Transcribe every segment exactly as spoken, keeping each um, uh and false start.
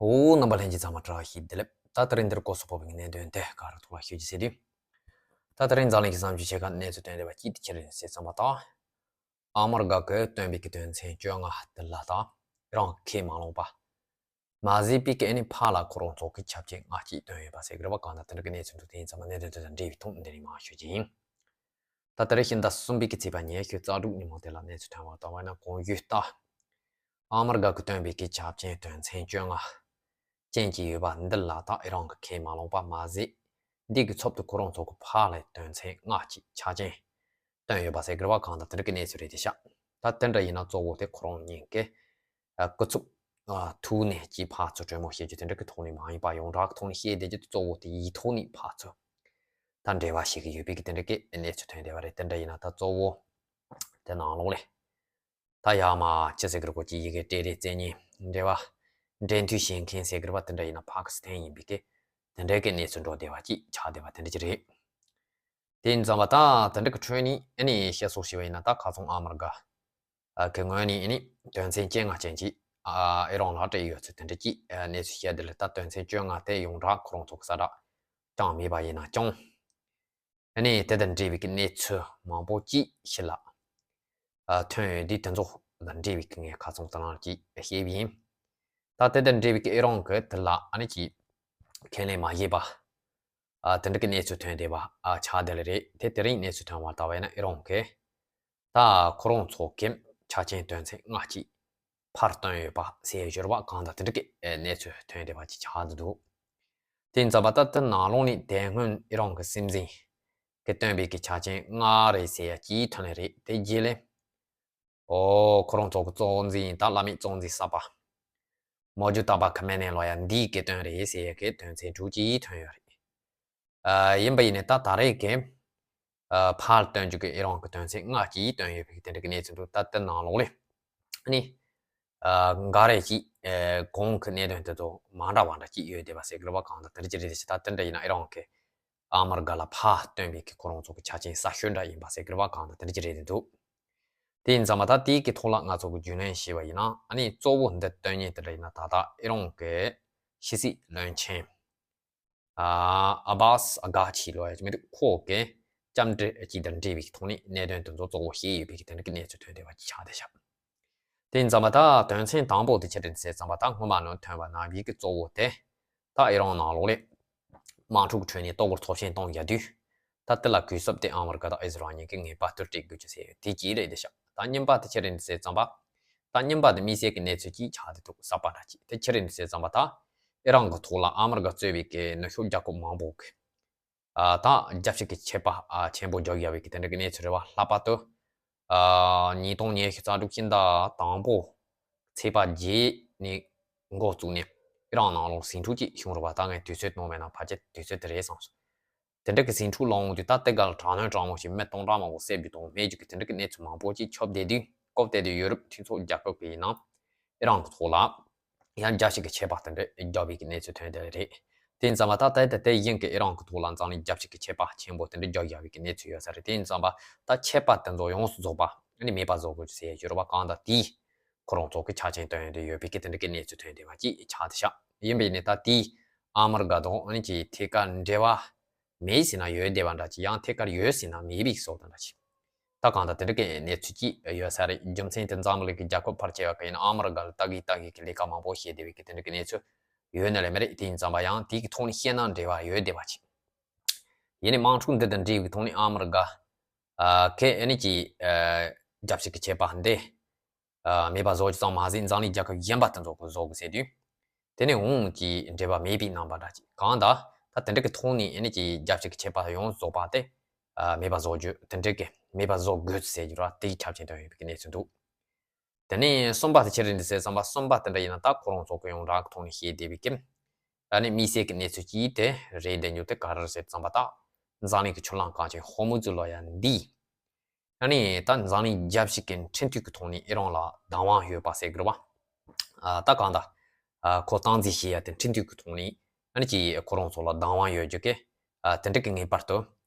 འོ། རྣམ་པ་ལྷན་རྒྱས་ཚང་མ་བཀྲ་ཤིས་བདེ་ལེགས། ད་དེ་རིང་འདིར་སྐོར་སོགས་ཕོག་པའི་གནད་དོན་དེ་ག་རེ་ཐོག་ལ་ཤོད་ཀྱི་ཟེར་དུས། ད་དེ་རིང་འཛམ་གླིང་གི་བསམ་སྤྱོད་ཆེ་ཁག་གནས་ཚུལ་ཐོན་བསྡད་པ་གཅིག་དེ་ཁྱེད་རང་གསན་པ་དང་། ཨ་མི་རི་ཀ་གིས་བཏོན་པའི་གི་དོན་ཚན་བཅོ་ལྔ་དེ་ལ་དང་ཨི་རན་གྱིས་ཁས་མ་བླངས་པ་མ་ཟད་པའི་གི་ཨ་ནི་ཕར་ལ་ཁོ་རང་ཚོ་གི་ཆ་རྐྱེན་ལྔ་གཅིག་བཏོན་ཡོད་པ་ཟེར་གི་རེད་པ། གང་ལྟར་དེ་འདྲ་གི་གནས་ཚུལ་འདུག་དེ་ཡིན་ཙང་མ་གནད་དོན་དེ་དང་འབྲེལ་བའི་ཐོག་འདི་ནས་མར་ཤོད་ཀྱི་ཡིན། ད་ལྟ་རེ་ཕྱི་ཟླ་གསུམ་པའི་གི་ཚེས་པ་ཉི་ཤུ་རྩ་དྲུག་ཉིན་མོ་དེ་ལ་གནས་ཚུལ་ཐོན་པ་ལྟ་བ་ན། གོང་ཞུས་ལྟར་ཨ་མི་རི་ཀ་གིས་བཏོན་པའི་གི་ཆ་རྐྱེན་དོན་ཚན་བཅོ་ལྔ་ཅན་གྱི་ཡོད་པ་འདི་ལ་ད་ཨི་རན་གྱིས་ཁས་མ་བླངས་པ་མ་ཟད། འདི་གི་ཚབ་ཏུ་ཁོ་རང་ཚོ་གི་ཕར་ལ་དོན་ཚན་ལྔ་གཅིག་ཆ་རྐྱེན་བཏོན་ཡོད་པ་ཟེར་གི་རེད་པ། གང་ལྟར་དེ་འདྲ་གི་གནས་ཚུལ་རེད་དེ་ཤག་ད་དེ་འདྲ་ཡིན་ན་གཙོ་བོ་དེ་ཁོ་རང་གཉིས་ཀྱི་ཨ་སྐུ་ཚབ་ཨ་ཐུག་ནས་ཀྱི་ཕར་ཚུར་གྲོས་མོལ་བྱེད་རྒྱུ་དེ་འདྲ་གི་ཐོག་ནས་མ་ཡིན་པ། ཡོངས་གྲགས་ཀྱི་ཐོག་ནས་བཤད་བསྡད་རྒྱུ་དེ་གཙོ་བོ་དེ་ཡིག་ཐོག་ནས་ཕར་ཚུར་ད་འབྲེལ་བ་བྱེད་ཀྱི་ཡོད་པའི་གི་དེ་འདྲ་གི་གནས་ཚུལ་ཐོན་བསྡད་པ་རེད། དེ་འདྲ་ཡིན་ན་ད་གཙོ་བོ་དེ་ནང་ལོགས་ལས་ད་ཡར་མར་ཅི་ཟེར་གི་རེད། ཁོ་ཅིག་ཡི་གེ་སྤྲད་རེས་རྩེད་མཁན། འབྲེལ་བ་འབྲེལ་མཐུད་བྱེད་མཁན་ཟེར་གི་རེད་པ། དེ་འདྲ་ཡིན་ན་ཕ་ཀི་སི་ཐན་ཡིན་པའི་གི་དེ་འདྲ་གི་གནས་ཚུལ་འགྲོ་བསྡད་པ་ཅིག་ཆགས་བསྡད་པ་དེ་འདྲ་ཅིག་རེད། དེ་ཡིན་ཙང་མ་ད་དེ་འདྲ་གི་ཁྲོད་ནས་ཨ་ནི་བཤད་སྲོལ་ཞིག་པ་ཡིན་ན། ད་ཁ་སང་ཨ་མི་རི་ཀ་གི་ངོས་ནས་ཨ་ནི་དོན་ཚན་བཅོ་ལྔ་ཅན་ཅིག་ཨ་ཨི་རན་ལ་སྤྲད་ཡོད་ཚུལ་དེ་འདྲ་ཅིག་གནས་ཚུལ་བཤད་དེ་ལ། ད་དོན་ཚན་བཅོ་ལྔ་དེ་ཡོངས་གྲགས་ཁོ་རང་ཚོ་གི་གསལ་བསྒྲགས་ཀྱང་མེད་པ་ཡིན་ན་ཀྱང་། ཨ་ནི་དེ་དང་འབྲེལ་བའི་གི་གནས་ཚུལ་མང་པོ་ཅིག་ཕྱི་ལ་ཨ་ཐོན་ཡོད་དུས། དེ་ཚོ་དང་འབྲེལ་བའི་གི་ངས་ཁ་སང་དང་ཅིག་བཤད་པ་ཡིན། ད་དེ་དང་འབྲེལ་བའི་གི་ཨི་རན་གྱིས་དེ་ལ་ཨ་ནི་ཅིག་ཁས་ལེན་མ་བྱས་པ་ཨ་དེ་འདྲ་གི་གནས་ཚུལ་ཐོན་བསྡད་པ་ཨ་ཆགས་བསྡད་ལེ་རེད། དེ་དེ་རིང་གནས་ཚུལ་ཐོན་པ་ལྟ་བ་ཡིན་ན། ཨི་རན་གྱིས་ད་ཁོ་རང་ཚོ་གི་ཆ་རྐྱེན་དོན་ཚན་ལྔ་གཅིག་ཕར་བཏོན་ཡོད་པ་ཟེར་ཡོད་རེད་པ། གང་ལྟར་དེ་འདྲ་གི་གནས་ཚུལ་ཐོན་བསྡད་པ་ཅིག་ཆགས་བསྡད་འདུག་དེ་ཡིན་ཙང་མ་ད་དེ་ནང་ལོགས་ནས་དེ་སྔོན་ཨི་རན་གྱི་སྲིད་འཛིན་གྱིས་བཏོན་པའི་གི་ཆ་རྐྱེན་ལྔ་རེད་ཟེར་ཡ་གཅིག་ཐོན་ནི་རེད། དེ་རྗེས་ལ་ཨོ་ཁོ་རང་ཚོ་གི་གཙོ་འཛིན་ད་བླ་མེད་གཙོ་འཛིན་གསར་པ་མོ་ཇུ་ཏ་བ་ཁ་མེ་ནེ་ལོ་ཡ་འདིས་གི་བཏོན་རེད་ཟེར་ཡ་གི་དོན་ཚན་དྲུག་ཅིག་ཐོན་ཡོད་རེད། ཨ་ཡིན་པ་ཡིན་ནའི་ད་ད་རེས་ཀྱི་ཨ་ཕར་བཏོན་རྒྱུ་གི་ཨི་རན་གྱི་དོན་ཚན་ལྔ་གཅིག་བཏོན་ཡོད་པའི་གི་དེ་འདྲ་གི་གནས་ཚུལ་འདུག་ད་དེ་ནང་ལོགས་ལས་ཨ་ནི་ཨ་འགའ་རེ་ཅིག་ཨ་གོང་གི་གནད་དོན་དེ་ཚོ་མ་འདྲ་བ་འདྲ་ཅིག་ཡོད་བསྡད་པ་ཟེར་གི་རེད་པ། གང་ལྟར་དེ་འདྲ་ཅིག་རེད་དེ། ད་དེ་འདྲ་ཡིན་ན་ཨི་རན་གྱིས་ཨ་མི་རི་ཀ་ལ་ཕར་བཏོན་པའི་གི་ཁོ་རང་ཚོ་གི་ཆ་རྐྱེན་གསར་ཤོས་འདྲ་ཡིན་པ་ཟེར་གི་རེད་པ། གང་ལྟར་དེ་འདྲ་ཅིག་རེད་བསྡད་འདུག་དེ་ཡིན་ཙང་མ་ད་དེའི་གི་ཐོག་ལ་ང་ཚོ་གི་རྒྱུས་ལོན་བྱས་པ་ཡིན་ན། ཨ་ནི་གཙོ་བོ་འདི་བཏོན་མཁན་དེ་འདྲ་ཡིན་ན་ད་ལྟ་ཨི་རན་གྱི་ཕྱི་སྲིད་བློན་ཆེན་ཨ་ཨ་བྷ་སི་ཨ་གྷ་ཆི་ལོ་ཡ་ཅིག་མི་འདུག་ཁོ་གིས་བཅར་འདྲི་ཅིག་དང་འབྲེལ་བའི་ཐོག་ནས་གནད་དོན་དེ་ཚོ་གཙོ་བོ་བྱས་ཡོད་པའི་གི་དེ་འདྲ་གི་གནས་ཚུལ་ཐོན་བསྡད་པ་ཅིག་ཆགས་བསྡད་ཤག་དེ་ཡིན་ཙང་མ་ད་དོན་ཚན་དང་པོ་དེ་ཆི་རེད་ཟེར་ཙང་མ། ད་སྔོན་མ་ནང་ཐོན་པ་ནང་བཞིན་གི་གཙོ་བོ་དེ་ད་ཨི་རན་ནང་ལོགས་ལས་དམག་འཁྲུག་ཁྲོད་ནས་ལྟོ་གོས་འཚོ་བཞིན་གཏོང་ཡ་དུས། ད་དེ་ལ་གུས་ཞབས་དེ་ཨ་མི་རི་ཀ་དང་ཨི་ཟི་རལ་གཉིས་ཀྱིས་ངེས་པར་དུ་སྤྲད་དགོས་ཀྱི་ཟེར་ཡོད། དེ་གཅིག་རེད་དེ་ཤག་ད་གཉིས་པ་དེ་ཆི་རེད་ཟེར་ཙང་མ། ད་གཉིས་པ་དེ་དམིགས་བསལ་གྱི་གནས་ཚུལ་གཅིག་ཆགས་བསྡད་འདུག་གསར་པ་འདྲ་ཅིག་དེ་ཆི་རེད་ཟེར་ཙང་མ། ད་ཨི་རན་གྱི་ཐོག་ལ་ཨ་མི་རི་ཀ་གཙོས་པའི་གི་ནུབ་ཕྱོགས་རྒྱལ་ཁབ་མང་པོ་གིས་ཨ་ད་རྒྱབ་བཤིག་གི་ཆད་པ་ཨ་ཆེན་པོ་བརྒྱབ་ཡོད་པའི་གི་དེ་འདྲ་གི་གནས་ཚུལ་རེད་པ། ལྷག་པར་དུ་ཨ་ཉིས་སྟོང་ཉི་ཤུ་རྩ་དྲུག་ཕྱི་ཟླ་དང་པོ་ཚེས་པ་བརྒྱད་ནས་འགོ་བཙུགས་ནས་ཨི་རན་ནང་ལོགས་ཟིང་འཁྲུག་ཅིག་བྱུང་རེད་པ། ད་ངས་དུས་ཚོད་ནོར་མེད་ན་ཕལ་ཆེར་དུས་ཚོད་དེ་རེད་བསམ་སོང་། དེ་འདྲ་གི་ཟིང་འཁྲུག་ལངས་དུས། ད་དེ་ག་ལ་དྲག་གནོན་དྲག་མོ་ཞིག་མི་སྟོང་ཕྲག་མང་པོ་བསད་རྒྱུ་དང་རྨས་རྒྱུ་གི་དེ་འདྲ་གི་གནས་ཚུལ་མང་པོ་ཅིག་ཁྱབ་བསྡད་དུས། སྐབས་དེ་དུས་ཡོ་རོབ་མཐུན་ཚོགས་རྒྱལ་ཁབ་ཀྱིས་ཡིན་ན་ཨི་རན་གྱི་ཐོག་ལ་ཡང་རྒྱབ་བཤིག་གི་ཆད་པ་དེ་འདྲ་བརྒྱབ་པའི་གི་གནས་ཚུལ་ཐོན་བསྡད་རེད། དེ་ཡིན་ཙང་མ་ད་ལྟ་དེ་དེ་བཞིན་གི་ཨི་རན་གྱི་ཐོག་ལ་འཛམ་གླིང་རྒྱབ་བཤིག་གི་ཆད་པ་ཆེན་པོ་དེ་འདྲ་བརྒྱབ་ཡོད་པའི་གི་གནས་ཚུལ་ཡོད་ས་རེད། དེ་ཡིན་ཙང་མ་ད་ཆད་པ་དེ་ཚོ་ཡོངས་སུ་རྫོགས་པ་ཨ་ནི་མེད་པ་བཟོ་དགོས་ཟེར་ཡོད་རེད་པ། གང་ལྟར་དེས་ཁོ་རང་ཚོ་གི་ཆ་རྐྱེན་བཏོན་ཡོད་དེ་ཡོད་པའི་གི་དེ་འདྲ་གི་གནས་ཚུལ་ཐོན་བསྡད་པ་ཅིག་ཆགས་བསྡད་ཤག་ཡིན་པ་ཡིན་ནའི་ད་དེས་ཨ་མི་རི་ཀ་དང་ཨ་ནི་ཅིག་ཐད་ཀར་འབྲེལ་བ་མེད་ཟེར་ན་ཡོད་བསྡད་པ་འདྲ་ཅིག་ཡང་ཐད་ཀར་ཡོད་ཟེར་ན་མེད་པའི་བཟོ་ལྟ་འདྲ་ཅིག་ད་གང་ལྟར་དེ་འདྲ་གི་གནས་ཚུལ་ཅིག་ཡོད་ས་རེད། རྒྱུ་མཚན་དེ་འཛམ་གླིང་གི་རྒྱལ་ཁབ་ཕལ་ཆེ་བ་གིས་ཡིན་ན་ཨ་མི་རི་ཀ་ལ་ལྟ་གི་ལྟ་གི་གི་ལས་ཀ་མང་པོ་བྱས་བསྡད་པའི་གི་དེ་འདྲ་གི་གནས་ཚུལ་ཡོད་ནི་ལས་མ་རེད། དེ་ཡིན་ཙང་མ་ཡང་དེ་གི་ཐོག་ནས་བཤད་ན་འབྲེལ་བ་ཡོད་བསྡད་པ་ཅིག་ཡིན་ནའི་དམག་འཁྲུག་འདི་དང་འབྲེལ་བའི་ཐོག་ནས་ཨ་མི་རི་ཀ་ཨ་གིས་ཨ་ནི་ཅིག་ཨ་རྒྱབ་བཤིག་གི་ཆད་པ་འདི་ཨ་མེད་པ་བཟོ་རྒྱུ་ཙམ་མ་ཟད། འཛམ་གླིང་རྒྱལ་ཁབ་གཞན་པ་དེ་ཚོ་གིས་བཟོ་དགོས་ཟེར་དུས། དེ་ནས་འོང་གི་འབྲེལ་བ་མེད་པའི་རྣམ་པ་འདྲ་ཅིག་གང་ལྟར་ད་དེ་འདྲ་གི་ཐོག་ནས་ཨ་ནི་ཅིག་རྒྱབ་བཤིག་གི་ཆད་པ་ཡོངས་རྫོགས་པ་དེ་ཨ་མེད་པ་བཟོ་རྒྱུ། དེ་འདྲ་གི་མེད་པ་བཟོ་དགོས་ཟེར་རྒྱུ་ར་དེ་གི་ཆ་རྐྱེན་བཏོན་ཡོད་པའི་གནས་ཚུལ་འདུག་དེ་ནས་གསུམ་པ་དེ་ཆི་རེད་ཟེར་ཙམ་པ། གསུམ་པ་དེ་འདྲ་ཡིན་ན་ད་ཁོ་རང་ཚོ་གི་ཡོངས་གྲགས་ཀྱི་ཐོག་ནས་བཤད་བསྡད་པའི་གི་ཨ་ནི་དམིགས་བསལ་གྱི་གནས་ཚུལ་གཅིག་དེ་རེད། དེ་ཉིད་དེ་ག་རེ་རེད་ཟེར་ཙམ་པ། ད་འཛམ་གླིང་གི་ཆུ་ལྷན་གངས་ཅན་ཧོར་མུ་ཛི་ལོ་ཡ་འདི་ཨ་ནི་ད་འཛམ་གླིང་རྒྱལ་སྤྱི་གི་ཁྲིམས་མཐུན་གྱི་ཐོག་ནས་ཨི་རན་ལ་བདག་དབང་ཡོད་པ་ཟེར་གི་རེད་པ། ཨ་ད་གང་ལྟར་ཨ་ཁོ་སྟངས་འཛིན་བྱེད་ཡ་དེ་ཁྲིམས་མཐུན་གྱི་ཐོག་ནས་ཨ་ནི་ཅིག་ཁོ་རང་ཚོ་ལ་བདག་དབང་ཡོད་རྒྱུ་གི་ཨ་དེ་འདྲ་གི་ངེས་པར་དུ་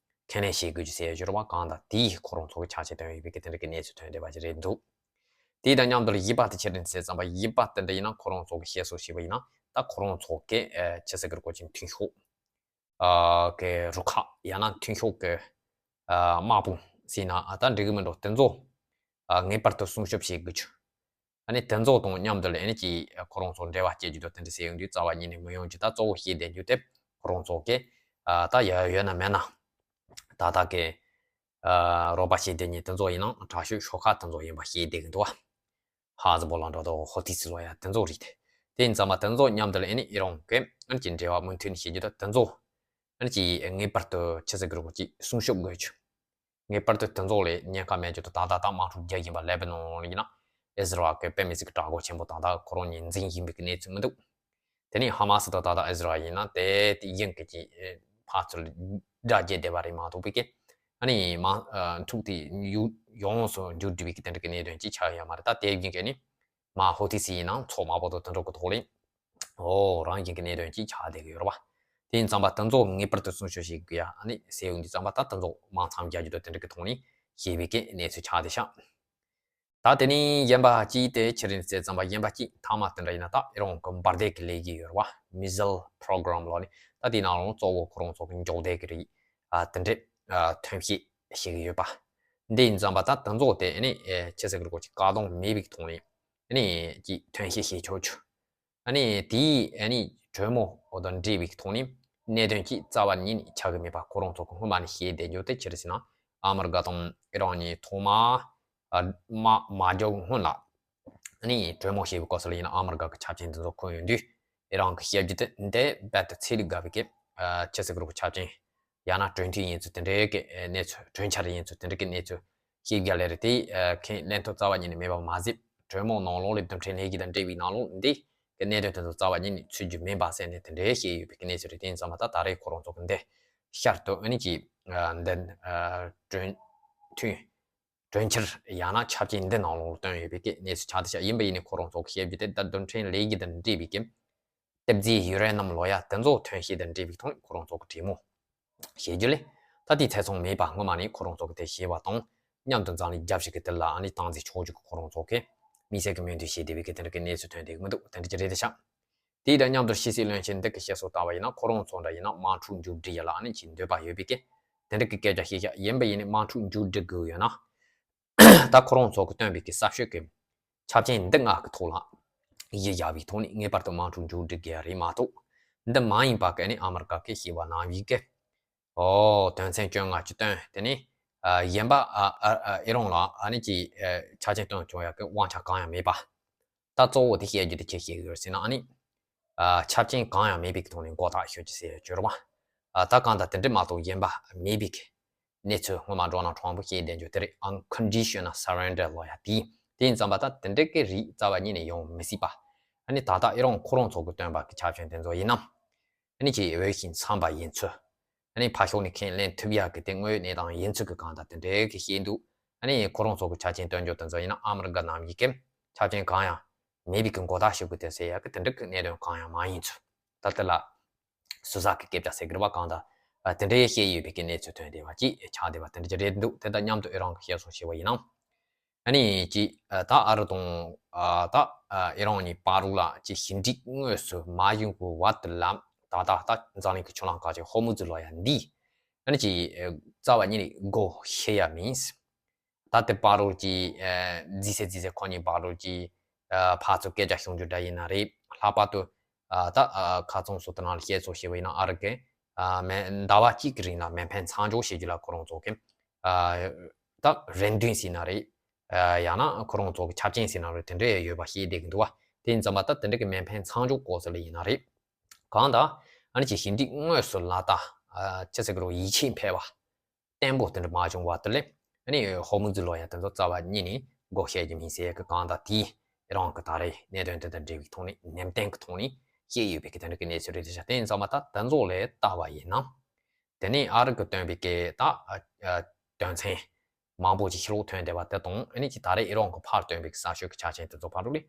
ཁས་ལེན་བྱེད་དགོས་རྒྱུ་ཟེར་ཡ་ཡོད་རེད་པ། གང་ལྟར་དེས་ཁོ་རང་ཚོ་གི་ཆ་རྐྱེན་བཏོན་ཡོད་པའི་གི་དེ་འདྲ་གི་གནས་ཚུལ་ཐོན་བསྡད་པ་ཞིག་རེད་འདུག་དེ་དང་མཉམ་དུ་ལ་བཞི་པ་དེ་ཆི་རེད་ཟེར་ཙམ་པ། བཞི་པ་དེ་འདྲ་ཡིན་ན་ཁོ་རང་ཚོ་གི་བཤད་སྲོལ་བྱས་པ་ཡིན་ན་ ད་ཁོ་རང་ཚོ་གི་ཨ་ཆི་ཟེར་གི་རེད། ཁོ་ཅིག་མཐུན་ཕྱོགས་ཨ་གི་རུ་ཁག་ཡང་ན་མཐུན་ཕྱོགས་གི་ཨ་དམག་དཔུང་ཟེར་ན་ཨ་ད་འགྲིག་གི་མི་འགྲོ། དེ་ཚོ་ཨ་ངེས་པར་དུ་སྲུང་སྐྱོབ་བྱེད་དགོས་ཆུ། ཨ་ནི་དེ་ཚོ་དང་མཉམ་དུ་ལ་ཨ་ནི་ཅིག་ཁོ་རང་ཚོ་འབྲེལ་བ་སྐྱེལ་རྒྱུ་དང་དེ་འདྲ་ཟེར་ཡོང་དུས་རྩ་བ་ཉིད་ནས་མི་ཡོང་རྒྱུ། ད་གཙོ་བོ་བཤད་བསྡད་རྒྱུ་དེ་ཁོ་རང་ཚོ་གི་ཨ་ད་ཡ་ཡོད་ན་མེད་ན་ད་ལྟ་གི་ཨ་རོགས་པ་བྱེད་བསྡད་མཁན་དེ་ཚོ་ཡིན་ནའང་དྲག་ཤོས་ཤོག་ཁག་དེ་ཚོ་ཡིན་པ་ཤེས་བསྡད་གི་འདུག་བ། ཧ་ཟི་བོ་ལ་འགྲོ་དོ་ཧོ་ཐི་སི་ལོ་ཡ་དེ་ཚོ་རེད། དེ་ཡིན་ཙང་མ་དེ་ཚོ་མཉམ་དུ་ལ་ཨ་ནི་ཨི་རང་གི་ཨ་ནི་ཅིག་འབྲེལ་བ་མུ་མཐུད་ནས་བྱེད་རྒྱུ་དང་དེ་ཚོ་ཨ་ནི་ཅིག་ངེས་པར་དུ་ཆི་ཟེར་གི་རེད། ཅིག་སྲུང་སྐྱོབ་དགོས་ཆུ། ངེས་པར་དུ་དེ་ཚོ་ལས་ཉེན་ཁ་མེད་རྒྱུ་དང་། ད་ལྟ་ད་དམག་འཁྲུག་རྒྱག་བཞིན་པ་ལེ་བྷ་ནོན་ཡིན་ན་ཨི་སི་ར་ཨེལ་གི་དཔེ་མི་སྲིད་ཀྱི་དྲག་པོ་ཆེན་པོ་ད་ལྟ་ཁོ་རང་གཉིས་འཛིང་བཞིན་པའི་གནས་ཚུལ་མི་འདུག་དེ་ནས་ཧ་མ་སི་དང་ད་ལྟ་ཨི་སི་ར་ཨེལ་ཡིན་ན་དེ་དེ་དབྱིན་སྐད་ཀྱི་ཕར་ཚུར་དགྲ་བརྒྱབ་བསྡད་པ་རེད་མ་གཏོགས་པའི་གི་ཨ་ནི་མ་འཁྲུག་དེ་ཡོངས་སུ་མཇུག་སྒྲིལ་བའི་གི་དེ་འདྲ་གི་གནད་དོན་ཅིག་ཆགས་ཡོད་མ་རེད། ད་དེ་བཞིན་གི་ཨ་ནི་མ་ཧོ་ཐི་སི་ཡིན་ནའང་ཚོགས་མང་པོ་དང་དེ་འདྲ་གི་ཐོག་ལ་ཨོ་རང་བཞིན་གི་གནད་དོན་ཅིག་ཆགས་བསྡད་གི་ཡོད་རེད་བ། དེ་ཡིན་ཙང་མ་དེ་ཚོ་ངེས་པར་དུ་སྲུང་སྐྱོབ་བྱེད་དགོས་ཡ་ཨ་ནི་ཟེར་ཡོང་དུས་ཙང་མ་ད་དེ་ཚོ་དམག་མཚམས་རྒྱག་རྒྱུ་དང་དེ་འདྲ་གི་ཐོག་ནས་བྱས་པའི་གི་གནས་ཚུལ་ཆགས་བསྡད་ཤག་ད་དེ་ནས་གཞན་པ་གཅིག་དེ་ཕྱི་རིམ་ཟེར་ཙམ་པ་གཞན་པ་གཅིག་མཐའ་མ་དེ་འདྲ་ཡིན་ན་ད་ཨི་རང་གི་འབར་མདེལ་གྱི་ལས་ཀྱི་ཡོད་རེད་བ། Missile Program ལོ་ནི་ད་དེའི་ནང་ལོགས་གཙོ་བོ་ཁོ་རང་ཚོ་གི་མགྱོགས་མདེལ་གྱི་རིགས་ཨ་དེ་འདྲས་ཨ་ཐོན་སྐྱེད་བྱེད་ཀྱི་ཡོད་པ། འདི་ཡིན་ཙམ་པ་ད་དེ་ཚོ་དེ་ཨ་ནི་ཨེ་ཆི་ཟེར་གི་རེད། ཅིག་བཀག་སྡོམ་མེད་པའི་ཐོག་ནས་ཨ་ནི་ཅིག་ཐོན་སྐྱེད་བྱེད་ཆོག་ཆུ། ཨ་ནི་དེའི་ཨ་ནི་གྲོས་མོལ་དང་འབྲེལ་བའི་ཐོག་ནས་གནད་དོན་གཅིག་རྩ་བ་ཉིད་ནས་ཆགས་ཀྱི་མེད་པ་ཁོ་རང་ཚོ་གི་སྔོན་མ་ནས་བཤད་བསྡད་རྒྱུ་དེ་ཅི་རེད་ཟེར་ན། ཨ་མི་རི་ཀ་དང་ཨི་རན་གཉིས་ཐོག་མ་ཨ་མ་མ་འཇོག་སྔོན་ལ་ཨ་ནི་གྲོས་མོལ་བྱས་པའི་སྐབས་སུ་ལ་ཡིན་ན་ཨ་མི་རི་ཀ་གི་ཆ་རྐྱེན་དེ་ཚོ་འཁོད་ཡོང་དུས་ཨི་རན་གྱི་བཤད་རྒྱུ་དེ་འདི་རྦད་དེ་ཚད་ལས་བརྒལ་བའི་གི་ཨ་ཆི་ཟེར་གི་རེད། ཆ་རྐྱེན་ཡང་ན་གྲོས་མཐུན་ཡིན་ཚུལ་དེ་འདྲའི་གི་གནས་ཚུལ། གྲོས་འཆར་ཡིན་ཚུལ་དེ་འདྲའི་གི་གནས་ཚུལ་ཞིག་རྒྱ་ལས་རེད། དེ་ཁས་ལེན་ཐུབ་རྩ་བ་ཉིད་ནས་མེད་པ་མ་ཟད། གྲོས་མོལ་ནང་ལོགས་ལ་རྡུལ་ཕྲན་ལྷན་རྒྱས་དང་འབྲེལ་བའི་ནང་ལོགས་འདི་གི་གནད་དོན་དེ་ཚོ་རྩ་བ་ཉིད་ནས་ཚུད་རྒྱུ་མིན་པ་ཟེར་ནས་དེ་འདྲའི་བཤད་ཡོད་པའི་གི་གནས་ཚུལ་རེད། དེ་ཡིན་ཙང་མ་ད་ད་རེས་ཁོ་རང་ཚོ་གི་འདི་ཤར་དུ་ཨ་ནི་ཅིག་འདི་གྲོས་མཐུན་གྲོས་འཆར་ཡང་ན་ཆ་རྐྱེན་འདི་ནང་ལོགས་ལ་བཏོན་ཡོད་པའི་གི་གནས་ཚུལ་ཆགས་བསྡད་ཤག་ཡིན་པ་ཡིན་ནའི་ཁོ་རང་ཚོ་གི་བཤད་རྒྱུ་དེ་ད་རྡུལ་ཕྲན་ལྷན་རྒྱས་དང་འབྲེལ་བའི་གི་གཏེར་རྫས་ཡུ་རེ་ནམ་ལོ་ཡ་དེ་ཚོ་ཐོན་སྐྱེད་དང་འབྲེལ་བའི་ཐོག་ནས་ཁོ་རང་ཚོ་གི་གྲོས་མོལ་བྱེད་རྒྱུ་ལས། ད་དེའི་ཚེ་ཚོང་མེད་པ་སྔོན་མ་ནས་ཁོ་རང་ཚོ་གི་དེ་ཤེས་པ་དང་མཉམ་དུ་འཛམ་གླིང་རྒྱབ་ཞིག་གི་དེ་ལ་ཨ་ནི་སྟངས་འཛིན་ཆོག་རྒྱུ་གི་ཁོ་རང་ཚོ་གི་དམིགས་བསལ་གྱི་མོས་མཐུན་བྱས་བསྡད་པའི་གི་དེ་འདྲ་གི་གནས་ཚུལ་ཐོན་བསྡད་གི་མི་འདུག་དེ་འདྲ་ཅིག་རེད་དེ་ཤག་དེ་དང་མཉམ་དུ་ཕྱི་སྲིད་བློན་ཆེན་འདི་གི་བཤད་སྲོལ་ལྟ་བ་ཡིན་ན་ཁོ་རང་ཚོ་འདྲ་ཡིན་ན་དམག་འཁྲུག་མཇུག་སྒྲིལ་ཡ་ལ་ཨ་ནི་ཅིག་འདོད་པ་ཡོད་པའི་གི་དེ་འདྲ་གི་སྐད་ཆ་བཤད་ཤག་ཡིན་པ་ཡིན་ནའི་དམག་འཁྲུག་མཇུག་སྒྲིལ་དགོས་ཡོད་ན། ད་ཁོ་རང་ཚོ་གི་བཏོན་པའི་གི་གསར་ཤོས་ཀྱི་ཆ་རྐྱེན་འདི་ལྔ་གི་ཐོག་ལ་གཞི་བཞག་པའི་ཐོག་ནས་ངེས་པར་དུ་དམག་འཁྲུག་མཇུག་སྒྲིལ་དགོས་ཡ་རེད་མ་གཏོགས། འདི་མ་ཡིན་པ་གི་ནི་ཨ་མི་རི་ཀ་གི་ཤེས་པ་ནང་བཞིན་གི་ཨོ་དོན་ཚན་བཅོ་ལྔ་ཅིག་བཏོན། དེ་ནི་ཨ་གཞན་པ་ཨ་ཨ་ཨི་རན་ལ་ཨ་ནི་ཅིག་ཨ་ཆ་རྐྱེན་བཏོན་བྱུང་ཡ་གི་དབང་ཆ་གང་ཡང་མེད་པ། ད་གཙོ་བོ་དེ་བཤད་རྒྱུ་དེ་ཅི་བཤད་ཀྱི་ཡོད་ཟེར་ན། ཨ་ནི་ཨ་ཆ་རྐྱེན་གང་ཡང་མེད་པའི་ཐོག་ནས་མགོ་བཏགས་ཤོད་ཀྱི་ཟེར་ཡ་བཅོས་ར་བ། ཨ་ད་གང་ལྟར་དེ་འདྲ་མ་གཏོགས་གཞན་པ་མེད་པའི་གནས་ཚུལ་སྔོན་མ་ཌོ་ནལ་ཊམ་པས་བཤད་བསྡད་རྒྱུ་དེ་རེད། Unconditional Surrender ལོ་ཡ་དེ་དེ་ཡིན་ཙམ་པ་ད་དེ་འདྲ་གི་རིགས་རྩ་བ་ཉིད་ནས་ཡོང་མི་སྲིད་པ། ཨ་ནི་ད་ལྟ་ཨི་རན་ཁོ་རང་ཚོ་གི་བཏོན་པ་གི་ཆ་རྐྱེན་དེ་ཚོ་ཡིན་ནམ། ཨ་ནི་ཅིག་འོས་ཤིང་འཚམས་པ་ཡིན་ཚུལ། ཨ་ནི་ཕར་ཕྱོགས་ནས་ཁས་ལེན་ཐུབ་ཡག་གི་དེ་དངོས་ཡོད་གནས་སྟངས་ཡིན་ཚུལ་གྱི་གང་ལྟར་དེ་འདྲའི་གི་བཤད་འདུག་ཨ་ནི་ཁོ་རང་ཚོ་གི་ཆ་རྐྱེན་བཏོན་རྒྱུ་དེ་ཚོ་ཡིན་ན་ཨ་མི་རི་ཀ་ནང་གི་གི་ཆ་རྐྱེན་གང་ཡང་མེད་པའི་གི་མགོ་བཏགས་ཞུ་དགོས་དེ་ཟེར་ཡག་གི་དེ་འདྲ་གི་གནད་དོན་གང་ཡང་མ་ཡིན་ཚུལ། ད་ལྟ་ལ་སུ་ཟ་གི་སྐད་ཆ་ཟེར་གི་རེད་བ། གང་ལྟར་དེ་འདྲའི་བཤད་ཡོད་པའི་གི་གནས་ཚུལ་ཐོན་བསྡད་པ་ཅིག་ཆགས་བསྡད་པ་དེ་འདྲ་ཅིག་རེད་འདུག་དེ་དང་མཉམ་དུ་ཨི་རན་གི་བཤད་སྲོལ་བྱས་པ་ཡིན་ན། ཨ་ནི་ཅིག་ཨ་ད་ཨ་རི་དང་ཨ་ད་ཨ་ཨི་རན་གཉིས་བར་ལ་ཅིག་ཞི་འགྲིག་དངོས་སུ་མ་བྱུང་གི་བར་དུ་ལ་ད་ད་ད་འཛམ་གླིང་གི་ཆུ་ལམ་ཁག་ཅིག་ཧོར་མུ་ཛི་ལོ་ཡ་འདི་ཨ་ནི་ཅིག་ཨ་རྩ་བ་ཉིད་ནས་སྒོ་ཕྱེ་ཡ་མིན། ད་དེ་བར་ལ་ཅིག་ཨ་རྫིས་སེ་རྫིས་སེ་ཁོ་གཉིས་བར་ལ་ཅིག་ཨ་ཕར་ཚུར་སྐད་ཆ་བྱུང་རྒྱུ་འདྲ་ཡིན་ན་རེད། ལྷག་པར་དུ་ཨ་ད་ཨ་ཁ་ཚང་སོ་ཏི་ནང་ལ་བཤད་སྲོལ་བྱས་པ་ཡིན་ན་ཨ་རི་གི་ཨ་མེ་ཟླ་བ་གཅིག་གི་རིང་ལ་མེ་འཕེན་མཚམས་འཇོག་བྱེད་རྒྱུ་ལ་ཁོ་རང་ཚོ་གི་ཨ་ད་རེ་འདུན་ཟེར་ན་རེད། ཨ་ཡང་ན་ཁོ་རང་ཚོ་གི་ཆ་རྐྱེན་ཟེར་ན་རེད། དེ་འདྲ་ཡོད་པ་ཤེས་བསྡད་ཀྱི་འདུག་བ། དེ་ཡིན་ཙམ་པ་ད་དེ་འདྲ་གི་མེ་འཕེན་མཚམས་འཇོག་སྐབས་སུ་ལ་ཡིན་ན་རེད། གང་ལྟར་ཨ་ནི་ཅིག་ཞི་འགྲིག་དངོས་སུ་ལག་བསྟར་ཨ་ཅི་ཟེར་གི་རེད། ཡིད་ཆེས་འཕེར་བ་བརྟན་པོ་དེ་འདྲ་མ་བྱུང་བར་དུ་ལས་ཨ་ནི་ཧོར་མུ་ཛི་ལོ་ཡ་དེ་ཚོ་རྩ་བ་ཉིད་ནས་སྒོ་ཕྱེ་རྒྱུ་མིན་ཟེར་གི་གང་ལྟར་དེའི་རང་གི་ད་རེས་གནད་དོན་དེ་དང་འབྲེལ་བའི་ཐོག་ནས་ནན་ཏན་གི་ཐོག་ནས་བཤད་ཡོད་པའི་གི་དེ་འདྲ་གི་གནས་ཚུལ་རེད་དེ་ཤག་དེ་ཡིན་ཙང་མ་ད་དེ་ཚོ་ལ་ལྟ་བ་ཡིན་ན། དེ་ནས་ཨ་རི་གི་བཏོན་པའི་གི་ད་ཨ་ཨ་དོན་ཚན་མང་པོ་ཅིག་ཕྱི་ལོགས་ཐོན་བསྡད་པ་དེ་དང་ཨ་ནི་ཅིག་ད་རེས་ཨི་རན་གི་ཕར་བཏོན་པའི་གི་གསར་ཤོས་གི་ཆ་རྐྱེན་དེ་ཚོ་ཕར་ལོགས་ལས་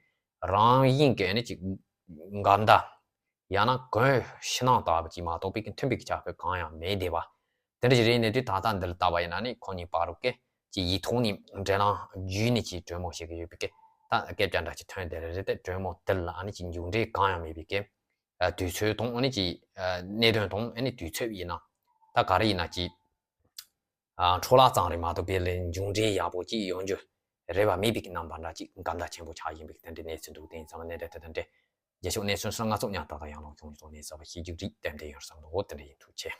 རང་བཞིན་གི་ཨ་ནི་ཅིག་འགལ་ཟླ་ཡང་ན་གུན་ཕྱི་ནང་ལྟ་བུ་ཅིག་མ་གཏོགས་པའི་གི་མཐུན་པའི་གི་ཆ་རྐྱེན་གང་ཡང་མེད་བསྡད་པ། དེ་འདྲ་ཞིག་རེད་ནས་དུས་ད་ལྟ་འདི་ལ་ལྟ་བ་ཡིན་ན་ནི་ཁོ་གཉིས་བར་ལ་སྐད་ཅིག་ཡིག་ཐོག་ནས་འབྲེལ་ལམ་བརྒྱུད་ནས་ཅིག་གྲོས་མོལ་བྱེད་ཀྱི་ཡོད་པའི་སྐད་ད་སྐད་ཆ་འདྲ་ཅིག་ཐོན་བསྡད་རེད། དེ་གྲོས་མོལ་དེ་ལ་ཨ་ནི་ཅིག་མཇུག་འབྲས་གང་ཡང་མེད་པའི་སྐད་ དུས་ཚོད་དང་ཨ་ནི་ཅིག་གནད་དོན་དང་ཨ་ནི་དུས་ཚོད་ཡིན་ན་ད་ག་རེ་ཡིན་ན་ཅིག་འཕྲོ་བརླག་ཙམ་རེད་མ་གཏོགས་དཔེ་ལས་མཇུག་འབྲས་ཡག་པོ་ཅིག་ཡོང་རྒྱུ་རེ་བ་མེད་པའི་རྣམ་པ་འདྲ་ཅིག་དགའ་མདའ་ཆེན་པོ་ཆགས་ཡིན་པའི་དེ་འདྲའི་གནས་ཚུལ་འདུག་དེ་ཡིན་ཙང་གནད་དོན་དེ་དེ་འདྲའི་རྒྱལ་ཕྱོགས་གནས་ཚུལ་སོགས་ང་ཚོ་ཉག་ཏག་ཏག་ཡང་ལོག་ཁྱོང་ཡོང་ནས་བསམ་པ་ཤེས་རྒྱུགས་རིགས་ཏན་ཏན་ཡོད་བསམ་འདུག་འོ་དེ་འདྲ་ཡིན། ཐུགས་རྗེ་ཆེ།